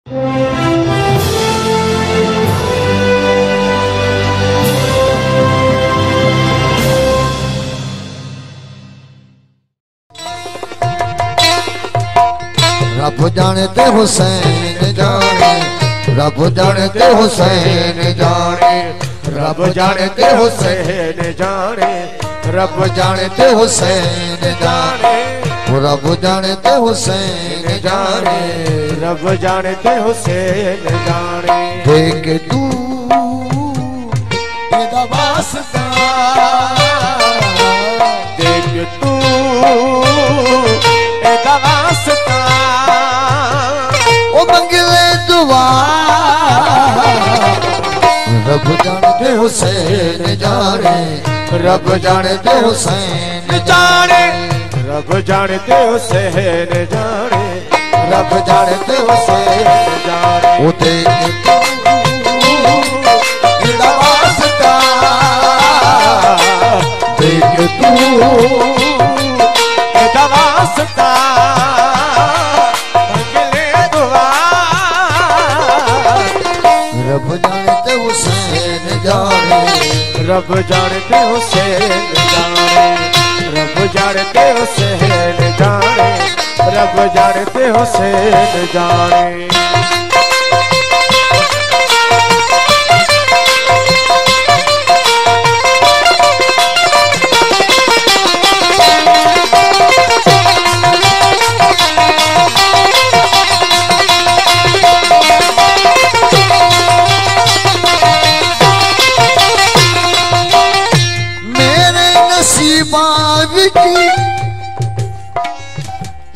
रब जाने ते हुसैन जाने, रब जाने ते हुसैन जाने, रब जाने ते हुसैन जाने, रब जाने ते हुसैन जाने, रब जाने ते हुसैन जाने, रब जाने ते हुसैन जाने। देख तू एदा वास्ता, देख तू एदा वास्ता, ओ मंगले दुआ। रब जाने ते हुसैन जाने, रब जाने ते हुसैन जाने, रब जाने ते हुसैन जाने, रब जाने ते हुसैन जाने। ओ देख तू एदा वास्ता, देख तू एदा वास्ता, मंगले दुआ। रब जाने ते हुसैन जाने, रब जाने ते हुसैन जाने, रब जाने ते हुसैन जाने, रब जाने ते हुसैन जाने।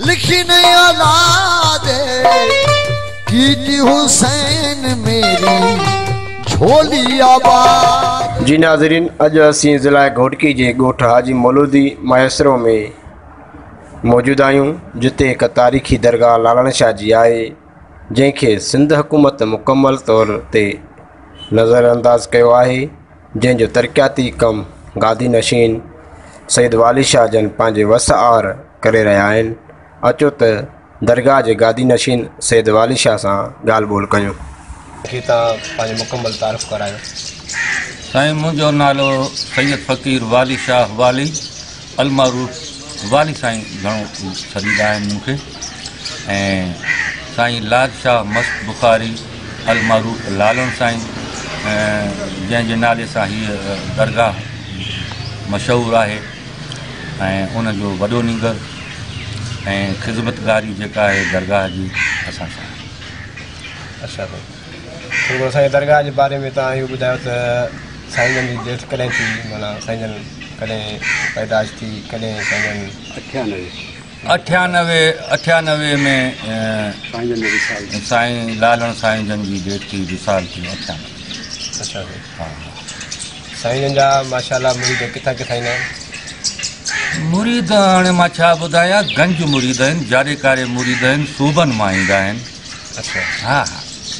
लिखी नहीं औलाद की हुसैन मेरी झोली आबाद। जी नाज़रीन, अॼु असीं ज़िला घोटकी जे ॻोठ हाजी मौलूदी मयसरो में मौजूदु आहियूं, जिते हिकु तारीख़ी दरगाह लालण शाह जी आहे, जंहिंखे सिंध हुकूमत मुकमल तौर ते नज़रअंदाज़ कयो आहे, जंहिंजो तरक़ियाती कमु गादी नशीन सैद वाली शाह जन पंहिंजे वस are करे रहिया आहिनि। अचो त दरगाह जे गादी नशीन सैद वाली शाह सां ॻाल्हि ॿोल कयूं। खे तव्हां पंहिंजो मुकमल तारुफ़ करायो। साईं, मुंहिंजो नालो सैयद फ़क़ीर वाली शाह वाली अलमारूफ़ वाली साईं घणो सॾींदा आहिनि मूंखे, ऐं साईं लाल शाह मस्त बुखारी अलमारूफ़ लालण साईं, जंहिंजे नाले सां हीअ दरगाह मशहूरु आहे, ऐं उनजो वॾो नींगर ऐं ख़िज़मतगारी जेका आहे दरगाह जी असां सां। अच्छा, त थोरो असांजे दरगाह जे बारे में तव्हां इहो ॿुधायो त साईं जन जी डेथ कॾहिं थी, माना साईं जन कॾहिं पैदाइश थी, कॾहिं साईं जन? 98 में साईं लालण साईं जन जी डेथ थी, विसाल थी 98। अच्छा, हा। साईं जन जा माशाअल्लाह मुरीद किथां किथां ईंदा आहिनि? मुरीद हाणे मां छा ॿुधायां, गंज मुरीद आहिनि, जाड़े कारे मुरीद आहिनि, सूबनि मां ईंदा आहिनि। अच्छा, हा हा,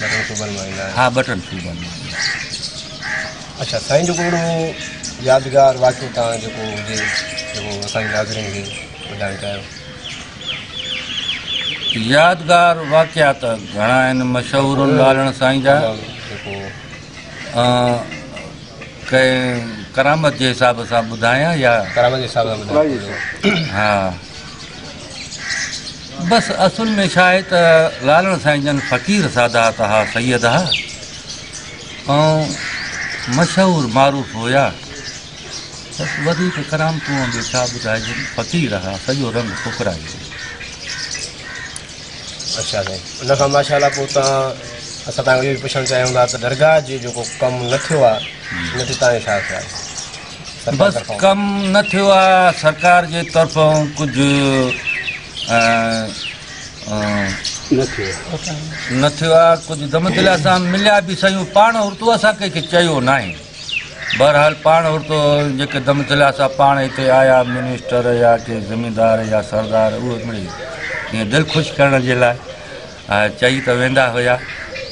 ॿ टे सूबनि मां ईंदा आहिनि। हा, ॿ टनि सूबनि मां ईंदा आहिनि। अच्छा, साईं जो अहिड़ो यादगार वाक़ियो तव्हां जेको हुजे, जेको असांजे नाज़रीन खे ॿुधाइण चाहियो? यादगार वाक़िया त घणा आहिनि मशहूर लालण साईं जा, जेको कंहिं करामत जे हिसाब सां ॿुधायां या करामत जे हिसाब सां ॿुधायो? हा, बसि असुल में छा आहे त लालण साईं जन फ़क़ीर सादात हा, सैयद हा, ऐं मशहूर मारूफ़ हुया। बसि वधीक करामतूं ॿियो छा ॿुधाइजे, फ़क़ीर हा, सॼो रंग फुकराई। अच्छा साईं, उन खां माशाअल्लाह पोइ तव्हां असां तव्हां इहो पुछणु चाहियूं था त दरगाह जो जेको कमु न थियो आहे उन ते तव्हांजो छा ख़्याल? बसि कमु न थियो आहे, सरकार जे तरफ़ां कुझु न थियो आहे, कुझु दम दिला सां मिलिया बि शयूं, पाण हुरतो असां कंहिंखे चयो न आहे। बहरहाल पाण हुरतो जेके दम दिला सां पाण हिते आया मिनिस्टर या के ज़मींदार या सरदार, उहो मिड़ी ईअं दिलि ख़ुशि करण जे लाइ चई त वेंदा हुया,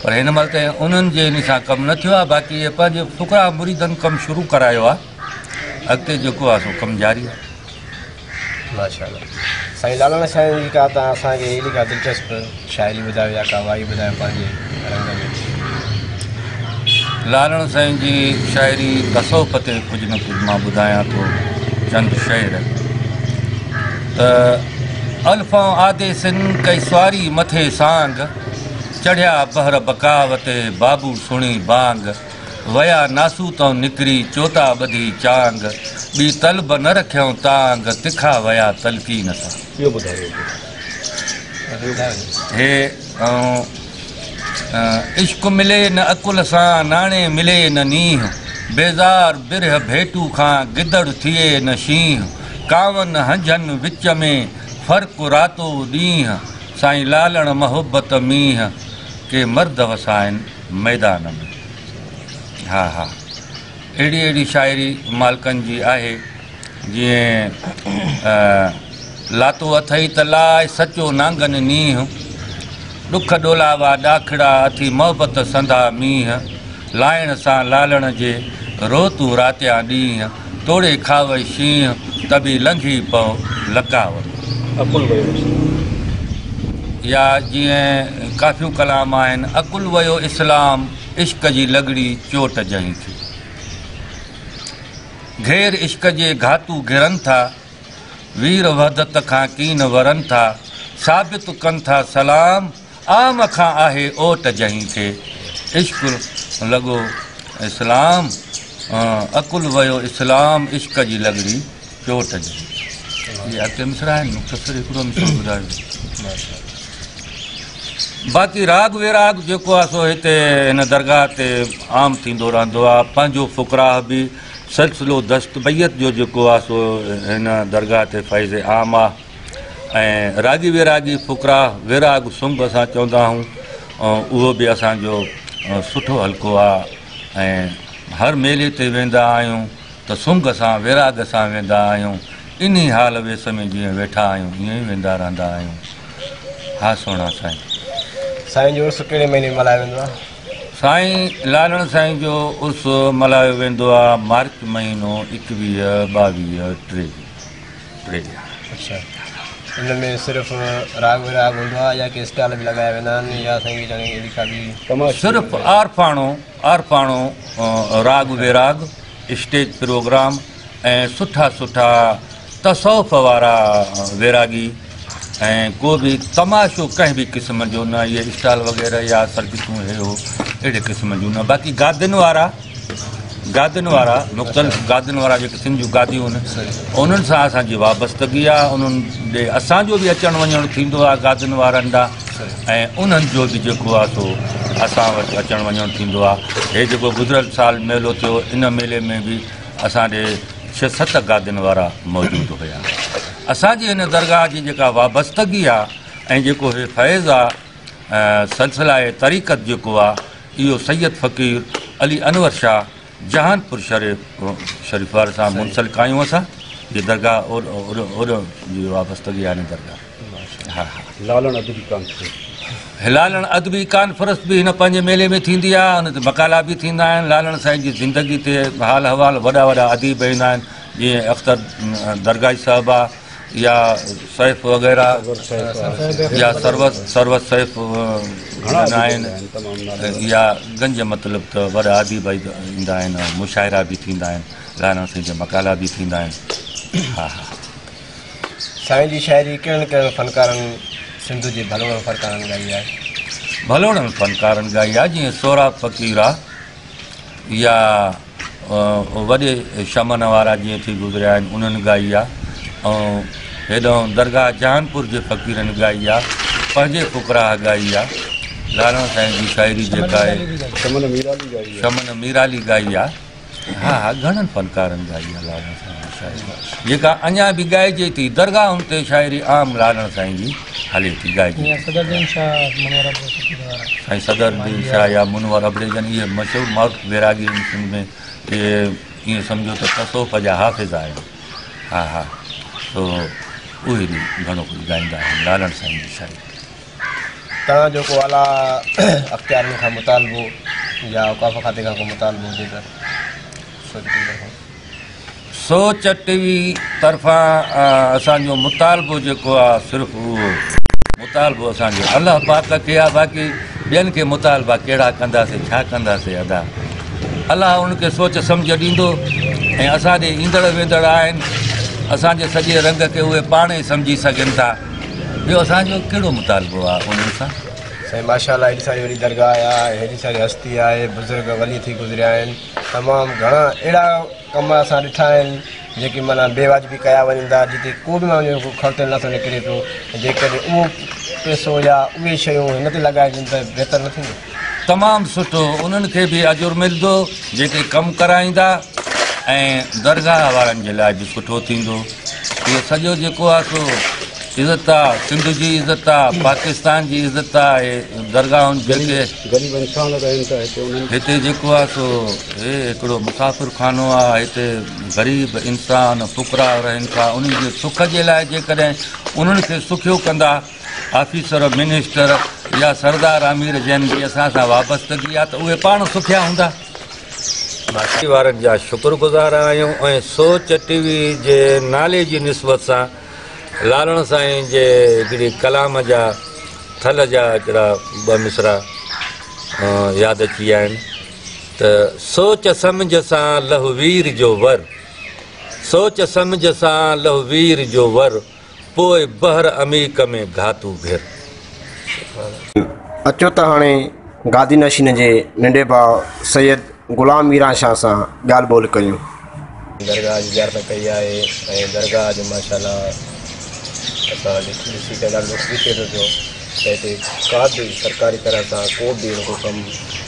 पर हिन महिल ताईं उन्हनि जे इन सां कमु न थियो आहे। बाक़ी इहे पंहिंजे फुकरा मुरीदनि कमु शुरू करायो आहे, अॻिते जेको आहे सो कमु जारी आहे। माशाअल्लाह। سائين لالڻ سائين جي ڪا توهان اسان کي اهڙي ڪا دلچسپ شاعري ٻڌايو يا ڪا وائي ٻڌايو پنهنجي رنگ ۾. لالڻ سائين جي شاعري تصوف تي ڪجهه نه ڪجهه مان ٻڌايان ٿو چند شعر ته الفئون آديسن ڪئي سواري مٿي سانگ چڙهيا بحر بقاء تي بابو سڻي بانگ ويا ناسوتئون نڪري چوتا ٻڌي چانگ ٻي طلب نه رکيائون تانگ تکا ويا تلقين سان. هي عشق ملي نه عقل سان ناڻي ملي نه نينهن بيزار برهه ڀيٽو کان گدڙ ٿئي نه شينهن ڪاون هنجهن وچ ۾ فرق راتو ڏينهن سائين لالڻ محبت مينهن ڪي مرد وسائن ميدان ۾. ها ها اهڙي اهڙي شاعري مالڪن جي آهي جيئن لاتو اٿئي ته لاء سچو نانگن نينهن ڏک ڏولاوا ڏاکڙا اٿي محبت سندا مينهن لائڻ سان لالڻ جي رو تون راتيان ڏينهن توڙي کاوئي شينهن ته به لنگهي پئو لقاء. عقل ويو اسلام. يا جيئن ڪافيون ڪلام آهن، عقل ويو اسلام، عشق جي لڳڙي چوٽ جنهن کي. گهير عشق جي گهاتو گهرن ٿا، وير وحدت کان ڪين ورن ٿا، ثابت ڪن ٿا سلام، عام کان آهي اوٽ جنهن کي. عشق لڳو اسلام، عقل ويو اسلام، عشق جي لڳڙي. چوٽ جي اهي اڳتي مصرع آهن مختصر هڪڙو مصرعو ٻڌايو باقي راڳ ويراڳ جيڪو آهي سو هتي هن درگاهه تي عام ٿيندو رهندو آهي پنهنجو فقراء به سلسلو دست بيعت جو جيڪو آهي سو هن درگاهه تي فيض عام آهي ۽ راڳي ويراڳي فقراء ويراڳ سنگ اسان چوندا آهيون اهو به اسانجو سٺو حلقو آهي ۽ هر ميلي تي ويندا آهيون ته سنگ سان ويراڳ سان ويندا آهيون، انهي حال ويس ۾ جيئن ويٺا آهيون ائين ئي ويندا رهندا آهيون. ها سهڻا سائين. سائين جو عرس ڪهڙي مهيني ۾ ملهايو ويندو آهي؟ سائين لالڻ سائين جو عرس ملهايو ويندو آهي مارچ مهينو ايڪويهه، ٻاويهه، ٽيويهه، ٽيويهه. اڇا ان ۾ صرف راڳ ويراڳ هوندو آهي يا ڪي اسٽال به لڳايا ويندا آهن يا سائين کي ڄاڻي اهڙي ڪا ٻي؟ صرف عارفاڻو عارفاڻو راڳ ويراڳ، اسٽيج پروگرام ۽ سٺا سٺا تصوف وارا ويراڳي ۽ ڪو به تماشو ڪنهن به قسم جو نه اهي اسٽال وغيره يا سرڪسون هي هو اهڙي قسم جون نه باقي گادين وارا گادين وارا مختلف گادين وارا جيڪي سنڌ جون گاديون آهن انهن سان اسان جي وابستگي آهي انهن ڏي اسان جو به اچڻ وڃڻ ٿيندو آهي گادين وارن ڏانهن ۽ انهن جو به جيڪو آهي سو اسان وٽ اچڻ وڃڻ ٿيندو آهي. هي جيڪو گذريل سال ميلو ٿيو ان ميلي ۾ به اسان ڏي ڇهه ست گادين وارا موجود هيا. اسان جي هن درگاهه جي جيڪا وابستگي آهي ۽ جيڪو هي فيض آهي سلسله طريقت جيڪو آهي اهو سيد فقير علي انور شاهه جهانپور شريف شريف واري سان منسلڪ آهيون اسان جي درگاهه اوڏ جي وابستگي آهي هن درگاهه ها ها. لالڻ ادبي ڪانفرنس. لالڻ ادبي ڪانفرنس به هن پنهنجي ميلي ۾ ٿيندي آهي ان تي مقالا به ٿيندا آهن لالڻ سائين جي زندگي تي حال احوال وڏا وڏا اديب ايندا آهن جيئن اختر درگاهي صاحب آهي يا سيف وغيره يا سروت سروت سيف آهن يا گنج مطلب ته وڏا اديب ايندا آهن ۽ مشاعرا به ٿيندا آهن لالڻ سائين جا مقالا به ٿيندا آهن ها ها. سائين جي شاعري ڪهڙن ڪهڙن فنڪارن سنڌ جي ڀلوڙن فنڪارن ڳائي آهي؟ ڀلوڙن فنڪارن ڳائي آهي جيئن سهراب فقير آ يا وڏي شمن وارا جيئن ٿي گذريا آهن انهن ڳائي آ ۽ هيڏانهن درگاهه جهانپور جي فقيرن ڳائي آ پنهنجي فقراء ڳائي آ لالڻ سائين جي شاعري جيڪا آهي شمن ميرالي ڳائي آ ها ها گهڻن فنڪارن ڳائي آ لالڻ سائين جي شاعري جيڪا اڃا به ڳائجي ٿي درگاهن تي شاعري عام لالڻ سائين جي هلي ٿي ڳائجي ٿي. سائين صدر الدين شاهه يا منور ابڙي جن اهي مشهور معروف ويراڳي آهن سنڌ ۾ اهي ائين سمجهو ته تصوف جا حافظ آهن ها ها سو اهي به گهڻو ڪجهه ڳائيندا آهن لالڻ سائين جي شاعري. توهان جو ڪو اعليٰ اختيارين کان مطالبو يا اوقاف کاتي کان ڪو مطالبو هجي ته سو به ڪجهه لکو. سوچ ٽي وي طرفان اسان جو مطالبو جيڪو آ صرف اهو مطالبو اسان جو الله پاڪ کي آ باقي ٻين کي مطالبا ڪهڙا ڪنداسي ڇا ڪنداسي ادا الله ان کي سوچ سمجهه ڏيندو ۽ اسان ڏي ايندڙ ويندڙ آهن اسان جي سڄي رنگ کي اهي پاڻ ئي سمجهي سگهن ٿا ٻيو اسان جو ڪهڙو مطالبو آ انهن سان. سائين ماشاء الله هيڏي ساري وڏي درگاهه آهي هيڏي ساري هستي آهي بزرگ ولي ٿي گذريا آهن تمام گهڻا اهڙا ڪم اسان ڏٺا آهن جيڪي معنيٰ بي واجبي ڪيا وڃن ٿا جتي ڪو به ماڻهو جو خرچ نه ٿو نڪري پيو جيڪڏهن اهو پئسو يا اهي شيون هن تي لڳائجن ته بهتر نه ٿيندو؟ تمام سٺو انهن کي به اجر ملندو جيڪي ڪم ڪرائيندا ۽ درگاهه وارن جي لاء به سٺو ٿيندو اهو سڄو جيڪو آهي سو عزت آ سنڌ جي عزت آ پاڪستان جي عزت آ اهي درگاهن جيڪي غريب انسان رهن ٿا هتي انهن هتي جيڪو آ سو هي هڪڙو مسافر خانو آ هتي غريب انسان فقراء رهن ٿا انهن جي سک جي لاء جيڪڏهن انهن کي سکيو ڪندا آفيسر منسٽر يا سردار امير جن جي اسان سان وابستگي آ ته اهي پاڻ سکيا هوندا. وارن جا شڪر گذار آهيون ۽ سوچ ٽي وي جي نالي جي نسبت سان لالڻ سائين جي هڪڙي ڪلام جا ٿل جا هڪڙا ٻه مصرع ياد اچي ويا آهن ته سوچ سمجهه سان لهه وير جو ور سوچ سمجهه سان لهه وير جو ور پوء بحر عميق ۾ گهاتو گهر. اچو ته هاڻي گادي نشين جي ننڍي ڀاء سيد غلام ميران شاهه سان ڳالهه ٻولهه ڪيون. درگاهه جي زيارت ڪئي آهي ۽ درگاهه جو ماشاء الله اسان ڏسي ڪري ڏاڍو ڏک به ٿئي ٿو پيو ته هتي ڪا به سرڪاري طرح سان ڪو به اهڙو ڪم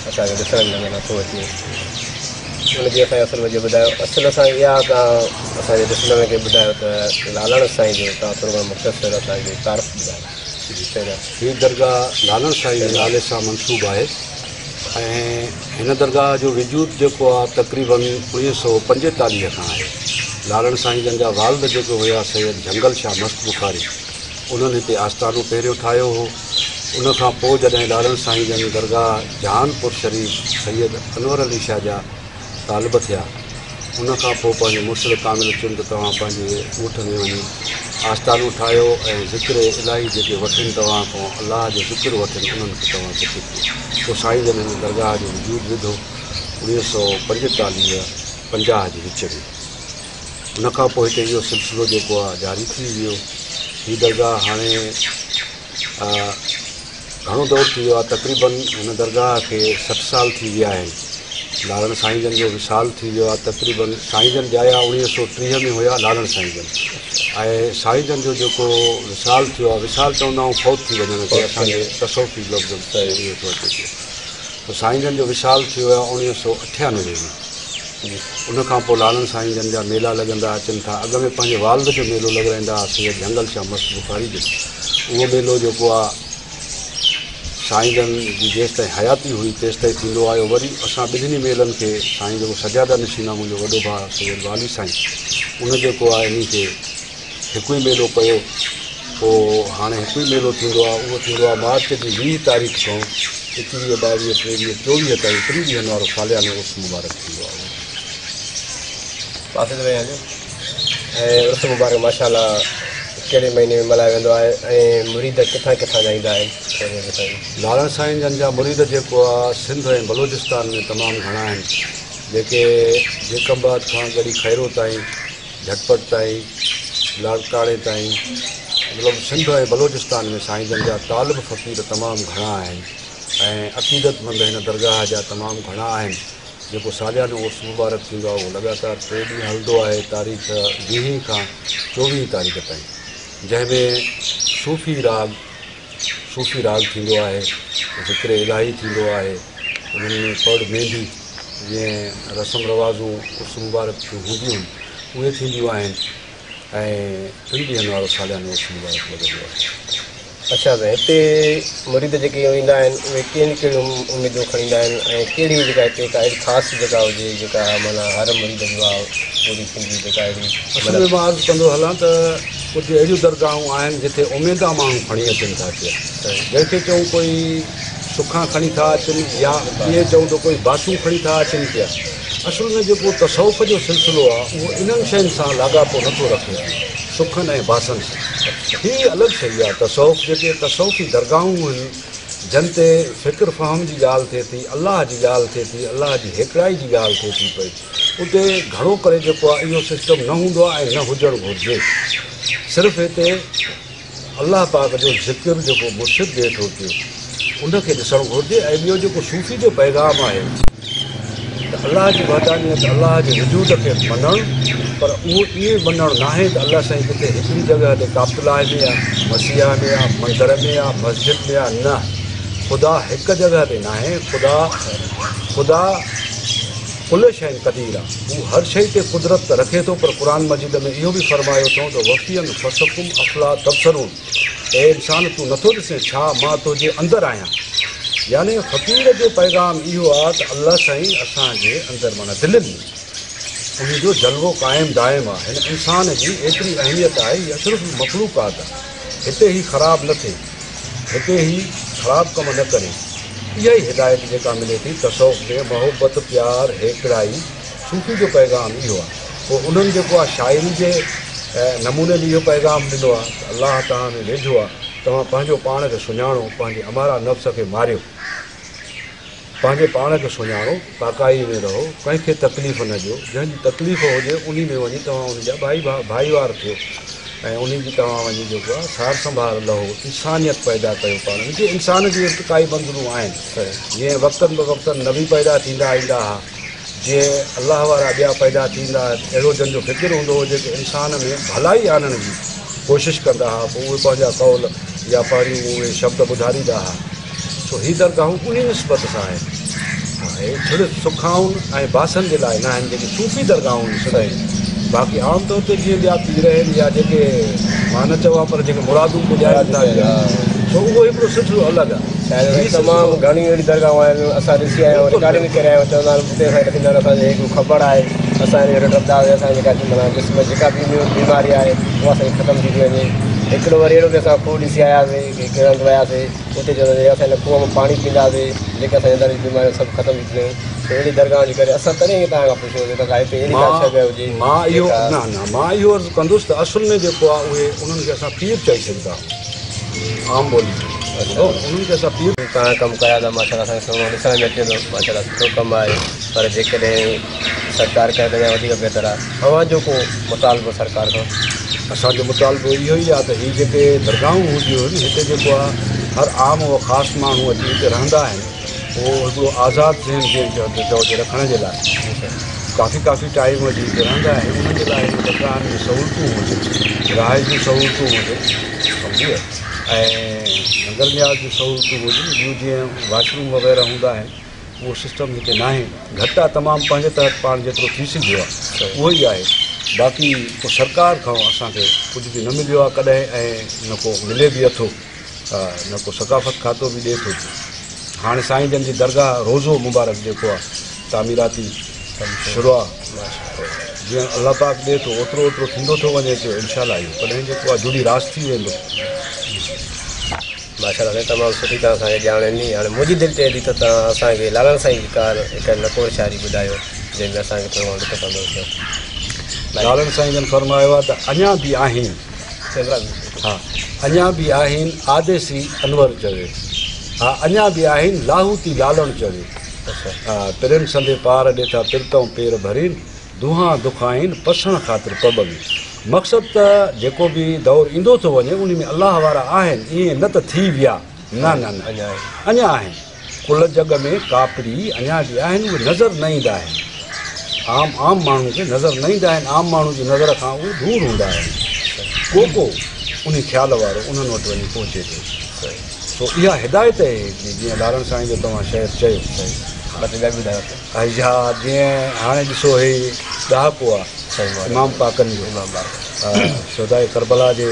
اسان کي ڏسڻ ۾ نظر نٿو اچي ان جي اسان اصل وجه ٻڌايو اصل اسان اها توهان اسان جي ڏسندڙن کي ٻڌايو ته لالڻ سائين جو توهان ٿورو گهڻو مختصر اسان کي تعارف ٻڌايو. هي درگاهه لالڻ سائين جي نالي سان منسوب آهي. ۽ هن درگاهه جو وجود جيڪو آهي تقريبن 1945 کان آهي. لالڻ سائين جن جا والد جيڪي هيا سيد جهنگل شاهه مست بخاري انهن هتي آستانو پهريون ٺاهيو هو. ان کان پوء جڏهن لالڻ سائين جن درگاهه جهانپور شريف سيد انور علي شاهه جا طالب ٿيا. ان کان پوء پنهنجي مرشد ڪامل چيم ته توهان پنهنجي ڳوٺ ۾ وڃي آستانو ٺاهيو ۽ ذڪر الاهي جيڪي وٺن توهان کان الله جو ذڪر وٺن انهن کي توهان ذڪر ڪيو. پوء سائين جن هن درگاهه جو وجود وڌو 1945 50 جي وچ ۾. ان کان پوء هتي اهو سلسلو جيڪو آهي جاري ٿي ويو. هي درگاهه هاڻي گهڻو دور ٿي ويو آهي تقريبن هن درگاهه کي 60 سال ٿي ويا آهن. لالڻ سائين جن جو وصال ٿي ويو آهي تقريبن سائين جن ڄايا 1930 ۾ هيا لالڻ سائين جن ۽ سائين جن جو جيڪو وصال ٿيو آهي وصال چوندا آهيون فوت ٿي وڃڻ کي اسان جي تصوفي لفظ ۾ اهو ٿو اچي پيو ته سائين جن جو وصال ٿيو آهي 1998 ۾ ان کان پوء لالڻ سائين جن جا ميلا لڳندا اچن ٿا اڳ ۾ پنهنجي والد جو ميلو لڳرائيندا هئا سيد جهنگل شاهه مست بخاري جو اهو ميلو جيڪو آهي سائين جن جي جيستائين حياتي هئي تيستائين ٿيندو آيو وري اسان ٻنهي ميلن کي سائين جيڪو سجاده نشين آهي منهنجو وڏو ڀاء سيد والي سائين ان جيڪو آهي انهي کي هڪ ئي ميلو ڪيو پوء هاڻي هڪ ئي ميلو ٿيندو آهي اهو ٿيندو آهي مارچ جي 20 تاريخ کان 21 22 23 24 تائين ٽن ڏينهن وارو ساليانو عرس مبارڪ ٿيندو آهي. پاسي تي وڃان جو ۽ عرس مبارڪ ماشاء الله ڪهڙي مهيني ۾ ملهايو ويندو آهي ۽ مريد ڪٿان ڪٿان جا ايندا آهن ٿورو ٻڌايو. لالڻ سائين جن جا مريد جيڪو آ سنڌ ۽ بلوچستان ۾ تمام گهڻا آهن جيڪي جيڪب آباد کان ڳڙهي خيرو تائين جهٽپٽ تائين لاڙڪاڻي تائين مطلب سنڌ ۽ بلوچستان ۾ سائين جن جا طالب فقير تمام گهڻا آهن ۽ عقيدتمند هن درگاهه جا تمام گهڻا آهن. جيڪو ساليانو عرس مبارڪ ٿيندو آهي اهو لڳاتار ٽي ڏينهن هلندو آهي تاريخ ويهين کان چوويهين تاريخ تائين جنهن ۾ صوفي راڳ صوفي راڳ ٿيندو آهي ذڪر الاهي ٿيندو آهي انهن ۾ پڙ ميندي جيئن رسم رواجون عرس مبارڪ جون هونديون آهن اهي ٿينديون آهن ۽ ٽن ڏينهن وارو ساليانو عرس مبارڪ لڳندو آهي. اڇا ته هتي مريد جيڪي ايندا آهن اهي ڪهڙيون ڪهڙيون اميدون کڻي ايندا آهن ۽ ڪهڙي جيڪا هتي ڪا اهڙي خاص جيڪا هجي جيڪا معنيٰ هر مريد جو آ پوري ٿيندي جيڪا اهڙي اصل ۾ مان عرض ڪندو هلان ته ڪجهه اهڙيون درگاهون آهن جتي اميدان ماڻهو کڻي اچن ٿا پيا جنهن کي چئون ڪوئي سکان کڻي ٿا اچن يا ائين چئون ته ڪوئي باسون کڻي ٿا اچن پيا. اصل ۾ جيڪو تصوف جو سلسلو آهي اهو انهن شين سان لاڳاپو نٿو رکي پيو، سکن ۽ باسن سان. هي الڳ شيء آهي تصوف، جيڪي تصوفي درگاهون آهن جن تي فڪر فهم جي ڳالهه ٿئي ٿي، الله جي ڳالهه ٿئي ٿي، الله جي هيڪڙائي جي ڳالهه ٿئي ٿي پئي، اتي گهڻو ڪري جيڪو آهي اهو سسٽم نه هوندو آهي ۽ نه هجڻ گهرجي. صرف هتي الله پاڪ جو ذڪر جيڪو مرشد ڏئي ٿو پيو ان کي ڏسڻ گهرجي ۽ ٻيو جيڪو صوفي جو پيغام آهي ته الله جي وحدانيت الله جي وجود کي مڃڻ پر اهو ائين مڃڻ ناهي ته الله سائين ڪٿي هڪڙي جڳهه تي ڪاپتلاء ۾ آ، مسيح ۾ آ، مندر ۾ آ، مسجد ۾ آ، نه خدا هڪ جڳهه تي ناهي خدا خدا ڪل شيء قدير آ، هو هر شيء تي قدرت ته رکي ٿو پر قرآن مجيد ۾ اهو به فرمايو اٿئون ته وفي انفسڪم افلا تبصرون اي انسان تون نٿو ڏسين ڇا مان تنهنجي اندر آهيان يعني فقير جو پيغام اهو آ ته الله سائين اسان جي اندر معنيٰ دلين ۾ انهي جو جلوو قائم دائم آ هن انسان جي ايتري اهميت آهي هي اشرف المخلوقات آ هتي هي خراب نه ٿئي هتي هي خراب ڪم نه ڪري. اها ئي هدايت جيڪا ملي ٿي تصوف ۾ محبت، پيار، هيڪڙائي، صوفي جو پيغام اهو آهي. پوء انهن جيڪو آهي شاعري جي نموني به اهو پيغام ڏنو آهي ته الله توهان ۾ ويجهو آهي، توهان پنهنجو پاڻ کي سڃاڻو، پنهنجي اماره نفس کي ماريو. پنهنجي پاڻ کي سڃاڻو، پاڪائي ۾ رهو، ڪنهن کي تڪليف نه ڏيو، جنهن جي تڪليف هجي انهي ۾ وڃي توهان ان جا ڀائي ڀائيوار ٿيو ۽ انهي جي توهان وڃي جيڪو آهي سار سنڀار لهو، انسانيت پيدا ڪيو پاڻ ۾ جيئن انسان جون ارتقائي منزلون آهن، جيئن وقتن به وقتن نبي پيدا ٿيندا ايندا ها، جيئن الله وارا ٻيا پيدا ٿيندا اهڙو جن جو فڪر هوندو هو جيڪي انسان ۾ ڀلائي آڻڻ جي ڪوشش ڪندا ها پوء اهي پنهنجا قول يا پنهنجون اهي شبد ٻڌاريندا ها. سو هي درگاهون انهي نسبت سان آهن. اهي ڇڙ سکائن ۽ باسن جي لاء ناهن جيڪي صوفي درگاهون آهن سنڌ ۾. باقي عام طور تي جيئن ٻيا پير آهن يا جيڪي مان نه چوان پر جيڪي مرادون پڄائين ٿا پيا سو اهو هڪڙو سلسلو الڳ آهي. شايد تمام گهڻيون اهڙيون درگاهون آهن اسان ڏسي آيا آهيون رڪارڊنگ به ڪري آيا آهيون چوندا آهن اتي اسان کي ڏسندا آهن اسان جي هڪ کٻڙ آهي اسان ان جو رٽ رپداسين اسان جي جيڪا معنيٰ جسم ۾ جيڪا به بيماري آهي اها اسان جي ختم ٿي ٿي وڃي هڪڙو وري اهڙو به اسان کوهه ڏسي آياسين هڪ هنڌ وياسين اتي چوندا هئا اسان هن کوهه مان پاڻي پيئنداسين جيڪي اسان جي اندر جون بيماريون سڀ ختم ٿي ويون سو اهڙي درگاهن جي ڪري اسان تڏهن ئي توهان کان پڇيوسين ته ڪا هتي اهڙي ڪا شيء هجي مان اهو نه نه مان اهو عرض ڪندس ته اصل ۾ جيڪو آهي اهي انهن کي اسان پير چئي سگهندا آهيون عام ٻولي ۾ ٻڌو انهن کي اسان پير. توهان ڪم ڪيا ٿا ماشاءالله اسان کي سهڻو ڏسڻ ۾ اچي ٿو ماشاءالله سٺو ڪم آهي پر جيڪڏهن سرڪار ڪري ته اڃا وڌيڪ بهتر آهي اوهان جو ڪو مطالبو سرڪار کان. اسان جو مطالبو اهو ئي آهي ته هي جيڪي درگاهون هونديون آهن هتي جيڪو آهي هر عام و خاص ماڻهو اچي هتي رهندا آهن اهو هڪڙو آزاد ذهن جنهن چئجي رکڻ جي لاء ڪافي ڪافي ٽائيم اچي هتي رهندا آهن انهن جي لاء هن درگاهن ۾ سهولتون هجن رهائش جون سهولتون هجن سمجهي ويا ۽ ننگر نياز جون سهولتون هجن ٻيون جيئن واش روم وغيره هوندا آهن اهو سسٽم هتي ناهي، گهٽ آ تمام پنهنجي تحت پاڻ جيترو ٿي سگهيو آ اهو ئي آهي باقي ڪو سرڪار کان اسان کي ڪجهه به نه مليو آ ڪڏهن ۽ نه ڪو ملي به اٿو نه ڪو ثقافت کاتو به ڏئي ٿو پيو هاڻي سائين جن جي درگاهه روضو مبارڪ جيڪو آ تعميراتي ڪم شروع آ جيئن الله پاڪ ڏئي ٿو اوترو اوترو ٿيندو ٿو وڃي پيو انشاء الله اهو ڪڏهن جيڪو آ جڙي راس ٿي ويندو. ماشاءالله سائين تمام سٺي توهان اسان کي ڄاڻ ڏني هاڻي منهنجي دل چئي ٿي ته توهان اسان کي لالڻ سائين جي ڪار هڪ نڪور شاعري ٻڌايو جنهن ۾ اسان کي ٿورو لطف اندوز ٿيو. لالڻ سائين جن فرمايو آهي ته اڃا به آهين ها اڃا به آهين آديسي انور چوي ها اڃا به آهين لاهوتي لالڻ چوي ها پرين سندي پار ڏي ٿا پرتئون پير ڀرين دونهان دکائين پسڻ خاطر پٻ ۾. مقصد ته جيڪو به دور ايندو ٿو وڃي انهي ۾ الله وارا آهن ائين نه ته ٿي ويا نه نه نه اڃا آهن ڪل جڳ ۾ ڪاپڙي اڃا به آهن اهي نظر نه ايندا آهن عام عام ماڻهو کي نظر نه ايندا آهن عام ماڻهو جي نظر کان اهي دور هوندا آهن ڪو ڪو انهي خيال وارو انهن وٽ وڃي پهچي ٿو سو اها هدايت آهي هڪڙي جيئن لالڻ سائين جو توهان شعر چيو. اها جيئن هاڻي ڏسو هي ڏهاڪو آ امام پاڪن جو شهداء ڪربلا جي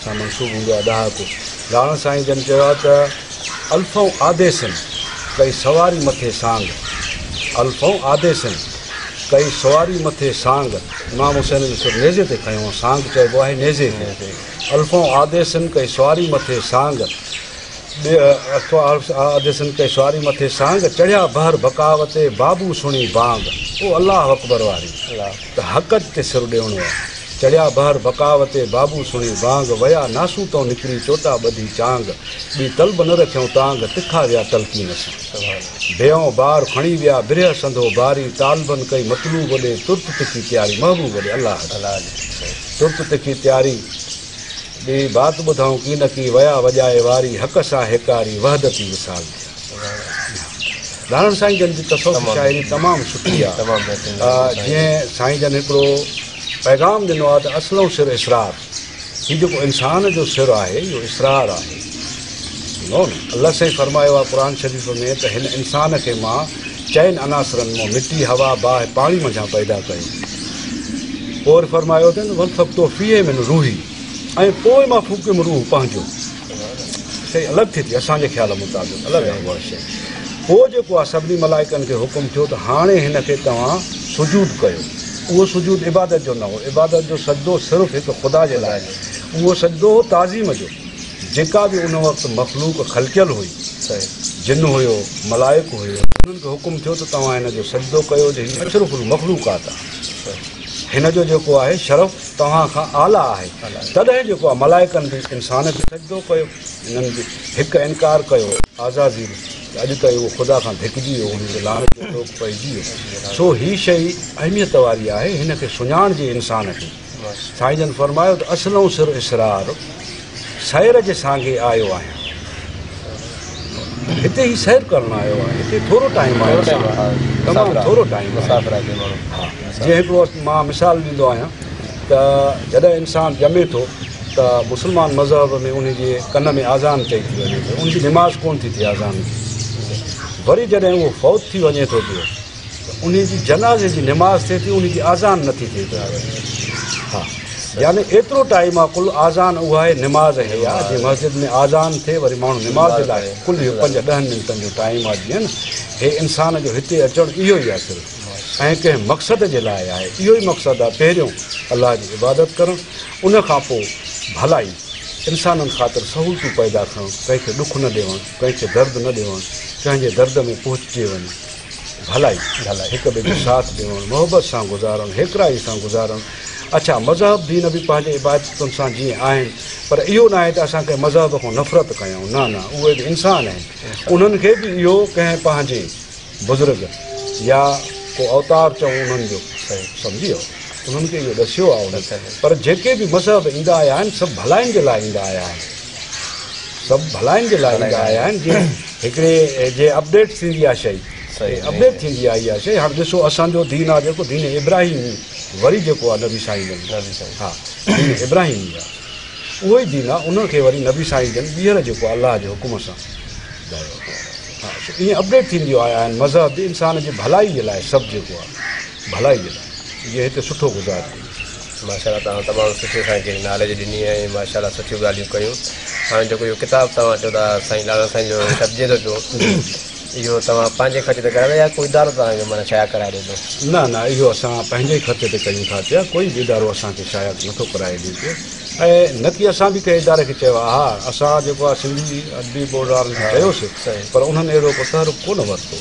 سان منسوب هوندو آ ڏهاڪو. لالڻ سائين جن چيو آ ته الفئون آديسن ڪئي سواري مٿي سانگ الفئون آديسن ڪئي سواري مٿي سانگ امام حسين جو سر نيزي تي کنيو سانگ چئبو آهي نيزي کي الفئون آديسن ڪئي سواري مٿي سانگ. اديسن ڪئي سواري مٿي سانگ، چڙهيا بحر بقاء تي بابو سڻي بانگ، او الله اڪبر واري ته حق تي سر ڏيڻو آ. چڙهيا بحر بقاء تي بابو سڻي بانگ، ويا ناسوتئون نڪري چوٽا ٻڌي چانگ، ٻي طلب نه رکيائون تانگ، تکا ويا تلقين سان. بيئون بار کڻي ويا برهه سندو باري، طالبن ڪئي مطلوب ڏي ترت تکي تياري، محبوب ڏي الله جي ترت تکي تياري. ٻي بات ٻڌائون ڪي نه ڪي، ويا وڄائي واري، حق سان هيڪاري، وحدتي وصال ٿيا. لالڻ سائين جن جي تصوفي شاعري تمام سٺي آ. جيئن سائين جن هڪڙو پيغام ڏنو آ ته اصلئون سر اسرار، هي جيڪو انسان جو سر آهي اهو اسرار آهي. الله سائين فرمايو آ قرآن شريف ۾ ته هن انسان کي مان چئن عناصرن مان مٽي، هوا، باهه، پاڻي منجهان پيدا ڪيو. پوء وري فرمايو اٿن ونفخت فيه من روحي ۽ پوء مان ڦوڪيم روح پنهنجو. شيء الڳ ٿئي ٿي اسان جي خيال مطابق الڳ آهي اها شيء. پوء جيڪو آهي سڀني ملائڪن کي حڪم ٿيو ته هاڻي هن کي توهان سجود ڪيو. اهو سجود عبادت جو نه هو. عبادت جو سجدو صرف هڪ خدا جي لاء. اهو سجدو هو تعظيم جو. جيڪا به ان وقت مخلوق خلقيل هئي، جن هيو، ملائڪ هيو، انهن کي حڪم ٿيو ته توهان هن جو سجدو ڪيو جو هي اشرف المخلوقات آهي. هن جو جيڪو آهي شرف توهان کان اعليٰ آهي. تڏهن جيڪو آهي ملائڪن به انسان کي سجدو ڪيو. انهن به هڪ انڪار ڪيو عزازيل ته اڄ تائين اهو خدا کان ڌڪجي ويو، ان تي لعنت جو طوق پئجي ويو. سو هي شيء اهميت واري آهي، هن کي سڃاڻجي انسان کي. سائين جن فرمايو ته اصلئون سر اسرار سير جي سانگي آيو آهيان. هتي هي سير ڪرڻ آيو آهي. هتي ٿورو ٽائيم آهي، تمام ٿورو ٽائيم آهي. ها جيئن هڪڙو مان مثال ڏيندو آهيان ته جڏهن انسان ڄمي ٿو ته مسلمان مذهب ۾ ان جي ڪن ۾ آذان چئي ٿي وڃي ته ان جي نماز ڪونه ٿي ٿئي آذان جي. وري جڏهن اهو فوت ٿي وڃي ٿو پيو ته انهي جي جنازي جي نماز ٿئي ٿي انهي جي آذان نٿي ٿئي پئي. ها يعني ايترو ٽائيم آ ڪل آذان اها آهي نماز هي آ جي مسجد ۾ آذان ٿئي وري ماڻهو نماز جي لاء ڪل اهو پنج ڏهن منٽن جو ٽائيم آ جيئن هي انسان جو هتي اچڻ اهو ئي آ صرف ۽ ڪنهن مقصد جي لاء آهي اهو ئي مقصد آ پهريون الله جي عبادت ڪرڻ ان کان پوء ڀلائي انسانن خاطر سهولتون پيدا ڪرڻ ڪنهن کي ڏک نه ڏيوڻ ڪنهن کي درد نه ڏيوڻ ڪنهن جي درد ۾ پهچجي وڃي ڀلائي، هڪ ٻئي جو ساٿ ڏيڻ، محبت سان گذارڻ، هيڪڙائي سان گذارڻ. اڇا مذهب دين به پنهنجي عبادتن سان جيئن آهن پر اهو ناهي ته اسان ڪنهن مذهب کان نفرت ڪيون نه نه اهي به انسان آهن انهن کي به اهو ڪنهن پنهنجي بزرگ يا ڪو اوتار چئون انهن جو سمجهي ويو انهن کي اهو ڏسيو آهي انهن پر جيڪي به مذهب ايندا آيا آهن سڀ ڀلائين جي لاء ايندا آيا آهن. سڀ ڀلائين جي لاء ايندا آيا آهن جيئن هڪڙي جي اپڊيٽ ٿيندي آهي شيء اپڊيٽ ٿيندي آئي آهي شيء هاڻي ڏسو اسان جو دين آهي جيڪو دين ابراهيمي وري جيڪو آهي نبي سائين جن ها دين ابراهيمي آهي اهو ئي دين آهي ان کي وري نبي سائين جن ٻيهر جيڪو آهي الله جي حڪم سان ٻڌايو ها سو ائين اپڊيٽ ٿينديون آيا آهن مذهب به انسان جي ڀلائي جي لاء سڀ جيڪو آهي ڀلائي جي لاء جيئن هتي سٺو گذارجي. ماشاءالله توهان تمام سٺي اسان کي ناليج ڏني ۽ ماشاءالله سٺيون ڳالهيون ڪيون هاڻي جيڪو اهو ڪتاب توهان چئو ٿا سائين لالڻ سائين جو ڇپجي ٿو پيو اهو توهان پنهنجي خرچ تي ڪرايو يا ڪو ادارو توهان کي معنيٰ شايع ڪرائي ڏي ٿو؟ نه نه اهو اسان پنهنجي ئي خرچ تي ڪيون ٿا پيا ڪوئي به ادارو اسان کي شايع نٿو ڪرائي ڏي پيو ۽ نه ڪي اسان به ڪنهن اداري کي چيو آهي ها اسان جيڪو آهي سنڌي ادبي بورڊ وارن کي چيوسي پر انهن اهڙو ڪو تحرڪ ڪونه ورتو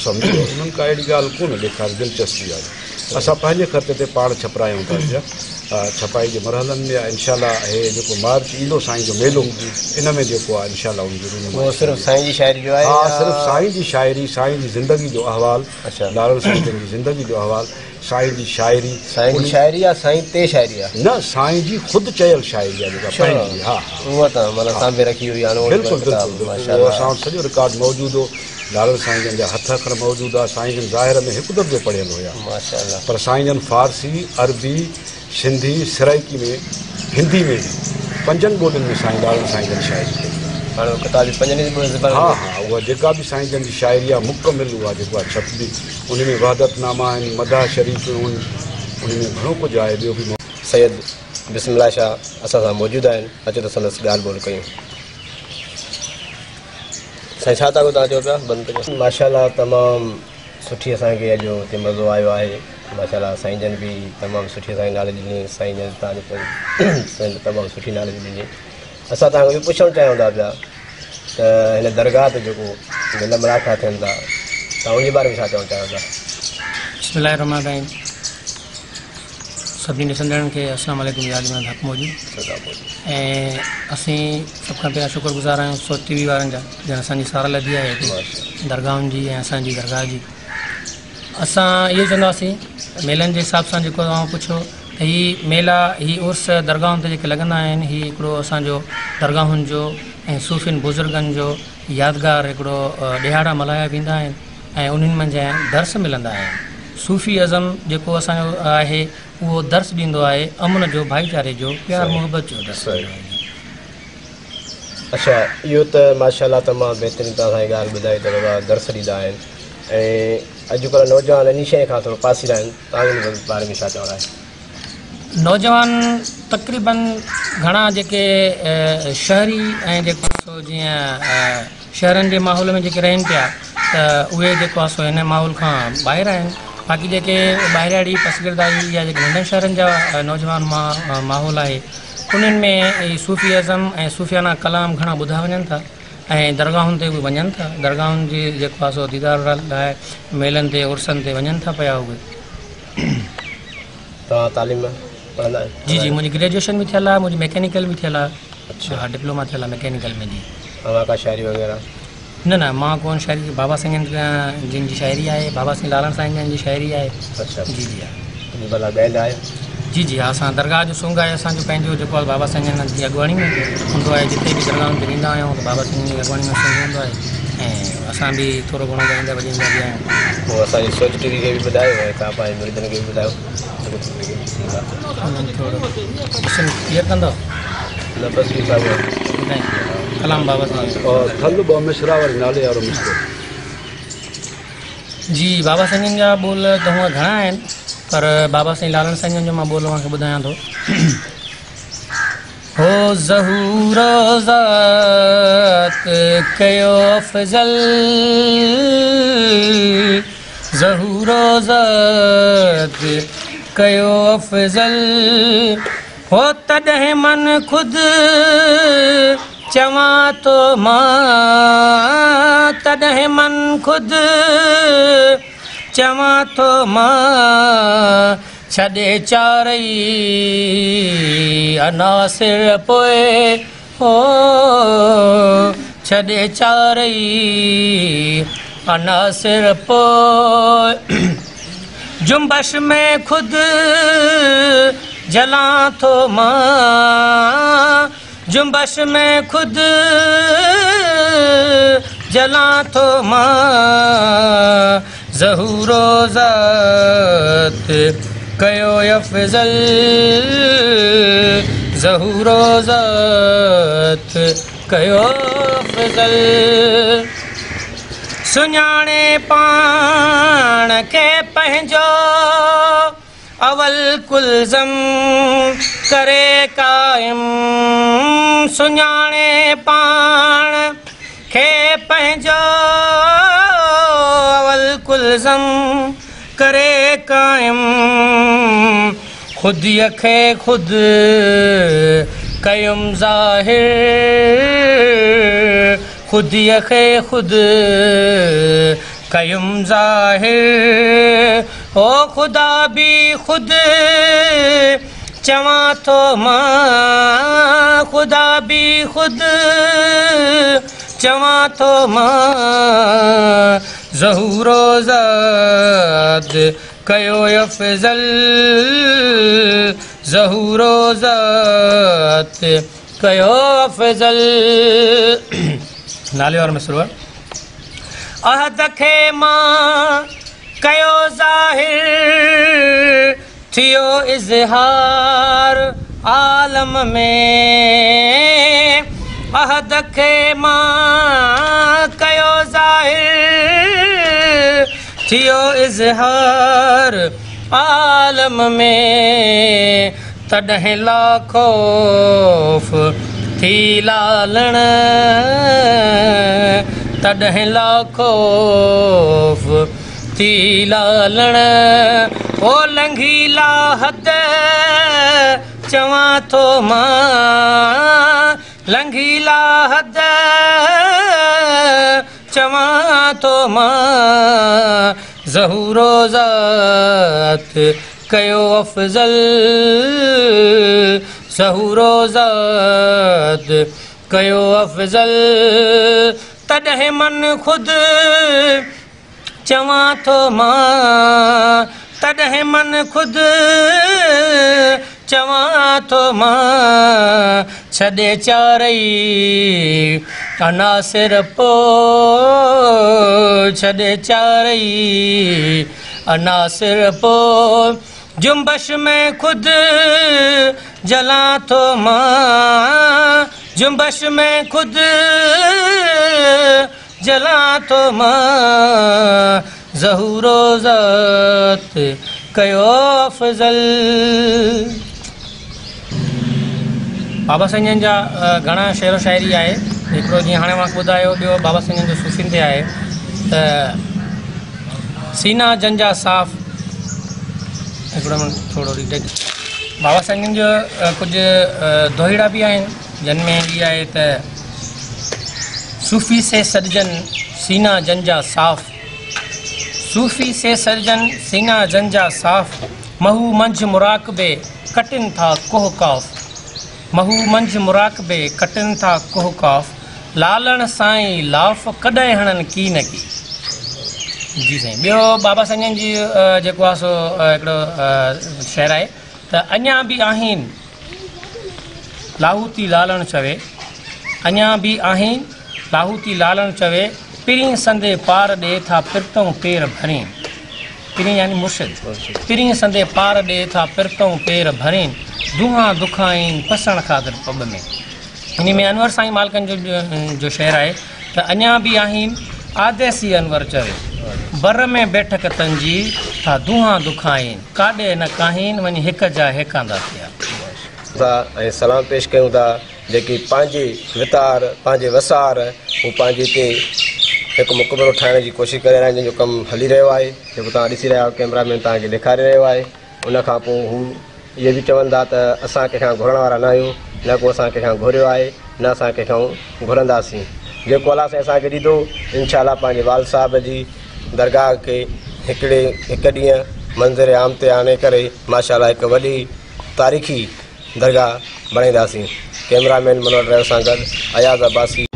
سمجهو انهن ڪا اهڙي ڳالهه ڪونه ڏيکاري دلچسپي واري. اسان پنهنجي خرچ تي پاڻ ڇپرايون ٿا پيا ڇپائي جي مرحلن ۾ آهي انشاء الله هي جيڪو مارچ ايندو سائين جو ميلو ان ۾ جيڪو آهي انشاء الله ان جي رونمائي اهو صرف سائين جي شاعري جو آهي ها صرف سائين جي شاعري سائين جي زندگي جو احوال لالڻ سائين جن جي زندگي جو احوال سائين جي شاعري سائين جي شاعري يا سائين تي شاعري آهي نه سائين جي خود چيل شاعري آهي جيڪا پنهنجي ها اها ته معنيٰ سانڀي رکي هئي بلڪل بلڪل بلڪل اهو اسان وٽ سڄو رڪارڊ موجود هو لالڻ سائين جن جا هٿ اکر موجود آ. سائين جن ظاهر ۾ هڪ درجو پڙهيل هيا. پر سائين جن فارسي، عربي، سنڌي، سرائيڪي ۾ هندي ۾ به پنجن ٻولين ۾ سائين لالڻ سائين جن شاعري ڪئي آ. هاڻي اهو ڪتاب به پنجن ئي زبانن ها ها اها جيڪا به سائين جن جي شاعري آ مڪمل اها جيڪو آ ڇپبي. ان ۾ وحدت ناما آهن، مداح شريف آهن، ان ۾ گهڻو ڪجهه آهي ٻيو به. سيد بسم الله شاهه اسان سان موجود آهن اچو ته سندس ڳالهه ٻولهه ڪيون. سائين ڇا ٿا توهان چئو پيا بند ڪجو. ماشاءالله تمام سٺي اسان کي اڄ هتي مزو آيو آهي ماشاءالله سائين جن به تمام سٺي اسان کي ناليج ڏني سائين جن تان تمام سٺي ناليج ڏني اسان توهان کان اهو پڇڻ چاهيون ٿا پيا ته هن درگاهه تي جيڪو ميلا مراکا ٿين ٿا، توهان ان جي باري ۾ ڇا چوڻ چاهيو ٿا؟ بسم الله الرحمٰن الرحيم سڀني ڏسندڙن کي السلام عليڪم يا علي مدد حق موجود ۽ اسين سڀ کان پهريان شڪر گذار آهيون سوچ ٽي وي وارن جا جن اسان جي سار لڌي آهي هتي درگاهن جي ۽ اسان جي درگاهه جي. اسان اهو چونداسين ميلن جي حساب سان جيڪو توهان پڇيو ته هي ميلا هي عرس درگاهن تي جيڪي لڳندا آهن هي هڪڙو اسان جو درگاهن جو ۽ صوفين بزرگن جو يادگار هڪڙو ڏهاڙا ملهايا ويندا آهن ۽ انهن منجهان درس ملندا آهن صوفي ازم جيڪو اسان جو آهي اهو درس ڏيندو آهي امن جو ڀائيچاري جو پيار محبت جو درس ڏيندو آهي. اڇا اهو ته ماشاء الله تمام بهترين توهان اسان کي ڳالهه ٻڌائي ته بابا درس ڏيندا آهن ۽ اڄڪلهه نوجوان انهي شيء کان ٿورو پاسيرا آهن توهان جو ان باري ۾ ڇا چوڻ آهي؟ نوجوان تقريبن گهڻا جيڪي شهري ۽ جيڪو سو جيئن شهرن جي ماحول ۾ جيڪي رهن پيا ته اهي جيڪو آهي سو هن ماحول کان ٻاهر آهن باقي جيڪي ٻاهرياڙي پسگردائي يا جيڪي ننڍن شهرن جا نوجوان ماحول آهي انهن ۾ صوفي ازم ۽ صوفيانه ڪلام گهڻا ٻڌا وڃن ٿا ۽ درگاهن تي به وڃن ٿا درگاهن جي جيڪو آهي سو ديدار لاء ميلن تي عرسن تي وڃن ٿا پيا اهي. توهان تعليم پڙهندا آهيو؟ جي جي منهنجي گريجوئيشن به ٿيل آهي منهنجي ميڪينيڪل به ٿيل آهي. اڇا ها ڊپلوما ٿيل آهي ميڪينيڪل ۾ جي. اوهان ڪا شاعري وغيره؟ نه نه مان ڪونه شاعري بابا سائين جن جي شاعري آهي بابا سائين لالڻ سائين جن جي شاعري آهي. اڇا جي جي ها. ڪجهه ڀلا ڳائيندا آهيو؟ جي جي ها اسان درگاهه جو سونگ آهي اسان جو پنهنجو جيڪو آهي بابا سائين جن جي اڳواڻي ۾ هوندو آهي جتي به درگاهن تي ويندا آهيون ته بابا سائين جن جي اڳواڻي ۾ سونگ هوندو آهي ۽ اسان به ٿورو گهڻو ڳائيندا وڄائيندا به آهيون. پوء اسان جي سوچ ٽي وي کي به ٻڌايو ۽ توهان پنهنجي مريدن کي به ٻڌايو جيڪو ٿي سگهي ٺيڪ آهي. ٿورو ڪوشچن ڪليئر ڪندؤ؟ نه بس اهو ساڳيو آهي. ٻڌائين ڪلام بابا سائين جو. ٿل ٻه مصرع واري نالي وارو مصرعو. جي بابا سائين جن جا ٻول ته هونء گهڻا آهن پر بابا سائين لالڻ سائين جن جو مان ٻول اوهان کي ٻڌايان ٿو. هو ظهور ذات ڪيو افضل ظهور ذات ڪيو افضل هو تڏهن من خود چوان ٿو مان تڏهن من خود چوان ٿو مان ڇڏي چارئي عناصر پوء هو ڇڏي چارئي عناصر پوء جنبش ۾ خود جلان ٿو مان جنبش ۾ خود جلان ٿو مان ظهور ذات ڪيو افضل ظهور ذات ڪيو افضل سڃاڻي پاڻ کي پنهنجو اول ڪلزم ڪري قائم سڃاڻي پاڻ کي پنهنجو اول ڪلزم ڪري قائم خوديء کي خود ڪيم ظاهر خوديء کي خود ڪيم ظاهر او خدا به خود چوان ٿو مان خدا به خود چوان ٿو مان ظهور ذات ڪيو افضل ظهور ذات ڪيو افضل نالي وارو مصرعو آهي. احد کي مان ڪيو ظاهر ٿيو اظهار عالم ۾ احد کي مان ڪيو ظاهر ٿيو اظهار عالم ۾ تڏهن لاخوف ٿي لالڻ تڏهن لاخوف ٿي لالڻ او لنگهي لاحد چوان ٿو مان لنگهي لاحد चवां थो मां ज़हूरो ज़ात कयो अफ़ज़ल ज़हूरो ज़ात कयो अफ़ज़ल तॾहिं मन ख़ुदि चवां थो मां तॾहिं मन ख़ुदि चवां थो मां छॾे चारई अनासिर पोइ छॾे चारई अनासिर पोइ जुम्बश में ख़ुदि जलां थो मां जुम्बश में ख़ुदि जलां थो मां ज़हूरो ज़ात कयो अफ़ज़ल। बाबा साईं जन जा घणा शेर शाइरी आहे। हिकिड़ो जीअं हाणे मां ॿुधायो, ॿियो बाबा साईं जन जो सूफ़ियुनि ते आहे त सीना जन जा साफ़। हिकिड़ो थोरो रिटेक। बाबा साईं जन जो कुझु दोहिड़ा बि आहिनि, जन में इहा आहे त सूफ़ी से सॾिजन सीना जन जा साफ़, सूफ़ी से सॾिजन सीना जन जा साफ़, महू मंझ मुराक़बे कटिन था कोह काफ़, महू मंझ मुराक़बे कटिन था कोह काफ़, लालण साईं लाफ़ कॾहिं हणनि की न की। जी साईं, ॿियो बाबा साईं जन जी जेको आहे सो हिकिड़ो शेर आहे त अञा बि आहिनि लाहूती लालण चवे, अञा बि आहिनि लाहूती लालण चवे, पिरीं संदे पार ॾे था पिरतऊं पेर भरीन, पिरीं यानी मुर्शिद, पिरीं संदे पार ॾे था पिरतऊं पेर भरीन, दुहा दुखाइन पसण ख़ातिर पब में। इन में अनवर साईं मालिकनि जो जो शेर आहे त अञा बि आहिनि आदेसी अनवर चवे, बर में बैठक तंजी था दुहा दुखाइन, काॾे न काहिन वञी हिक जा हेकांदा थिया। था ऐं सलाम पेश कयूं था जेकी पंहिंजी वितार पंहिंजे वसार हू पंहिंजे हिते हिकु मक़बरो ठाहिण जी कोशिशि करे रहिया आहिनि, जंहिंजो कमु हली रहियो आहे, जेको तव्हां ॾिसी रहिया आहियो, कैमरा मैन तव्हांखे ॾेखारे रहियो आहे। उन खां पोइ हू इहे बि चवनि था त असां कंहिंखां घुरण वारा न आहियूं, न को असां कंहिंखां घुरियो आहे, न असां कंहिंखां घुरंदासीं। जेको अलाह साईं असांखे ॾींदो इनशा पंहिंजे वाल साहिब जी दरगाह खे हिकिड़े हिकु ॾींहुं मंज़िर आम ते आणे करे माशा हिकु वॾी तारीख़ी दरगाह बणाईंदासीं। कैमरा मैन मनोहर ड्राइवर सां गॾु अयाज़ अब्बासी।